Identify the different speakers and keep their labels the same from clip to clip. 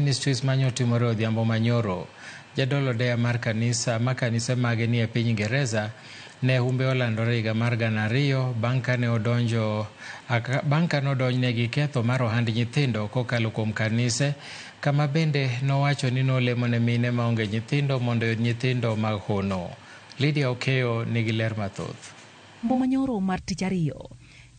Speaker 1: Ministries manyo timore odhiambo manyoro. Jadolo Deya mar kanisa ma kanise mage nie piny Ingereza ne humbe olandore higa mar 2000 bang' kane odonjo bang' kane odonjne gi ketho mar ohand nyithindo kokalo kuom kanise kama bende nowacho ni nolemo ne mine maonge nyithindo mondo oyud nyithindo mag hono. Lydia Okeyo nigi ler mathoth.
Speaker 2: Odhiambo manyoro mar tich ariyo,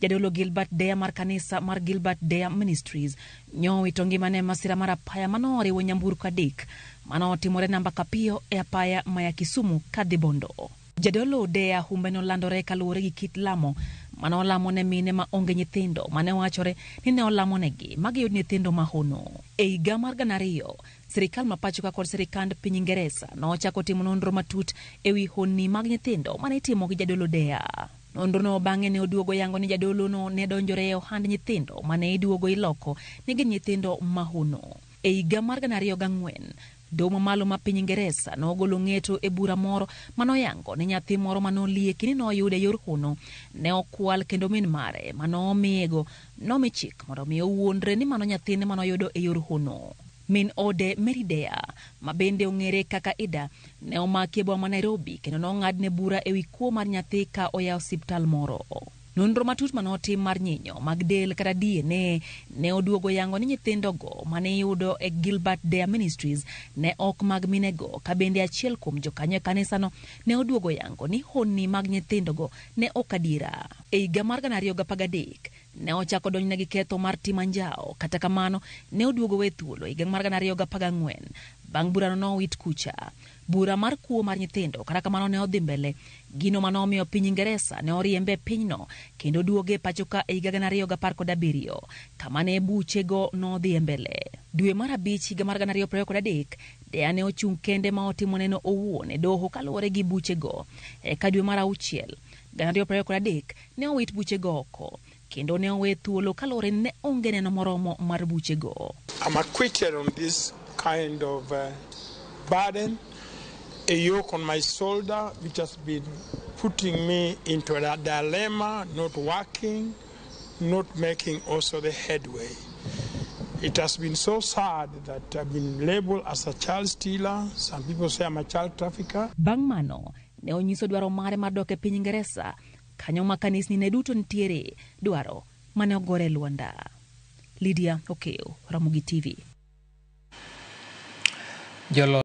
Speaker 2: Jadolo Gilbert Deya mar kanisa mar Gilbert Deya Ministries nyowito ngimane e masira mar apaya manoriwo nyamburko adek manotimore namba kapiyo e apaya maya Kisumu kadhi Bondo. Jadolo Deya humbe nolandore kaluwore gi kit lamo manolamo ne mine ma onge nyithindo mane wachore ni ne olamonegi magiyud nyithindo mahono. E higa mar 2000, sirikal ma pacho ka kod sirikand piny Ingeresa nochako timo nonro matut ewi honni mag nyithindo mane itimo gi Jadolo Deya. Nonrono bang'e ne oduogo yango ni jadolono ne donjore e ohand nyithindo mane iduogo iloko ni gin nyithindo mahono. E higa mar 2004, doho mamalo ma piny Ingeresa nogolo ng'eto e bura moro manoyango ni nyathi moro manolieki ni noyude e yor hono ne okwal kendo min mare manomiyego nomi chik mondo mi owuondre ni mano nyathine manoyudo e yor hono. Min ode Mary Deya, ma bende ong'ere kaka Ida, ne omaki e boma ma Nairobi kendo nong'adne bura ewi kuo mar nyathi ka oya osiptal moro. Nonro matut manotim mar nyinyo mag del kata DNA ne oduogo yango ni nyithindogo mane iyudo e Gilbert Deya Ministries ne ok mag minego ka bende achiel kuom jokanyo e kanisano ne oduogo yango ni honni mag nyithindogo ne ok adiera. E higa mar 2013, ne ochako donjne gi ketho mar timo anjawo, kata kamano ne oduogo we thuolo higa mar 2014 bang' burano nowit kucha. Bura mar kuo mar nyithindo kata kamano ne odhi mbele, gino manomiyo piny Ingeresa ne oriembe e pinyno kendo duoge e pacho ka e higa 2017 kama ne buchego nodhi e mbele. Dwe mar abich higa mar 2023, Deya ne ochung' kende ma otimo neno owuon e doho kaluwore gi buchego. Eka dwe mar auchiel 2023 ne owit buchego oko kendo ne owe thuolo kaluwore ni ne onge neno moromo mar buchego.
Speaker 3: I'm acquitted on this kind of burden, a yoke on my shoulder which has been putting me into a dilemma, not working, not making also the headway. It has been so sad that I've been labeled as a child stealer. Some people say I'm a child trafficker.
Speaker 2: Bang' mano, ne onyiso dwaro mare mar dok e piny Ingeresa kanyo ma kanisni ne duto nitiere dwaro mane ogore e lwanda. Lydia Okeyo, Ramogi TV.
Speaker 1: Jolo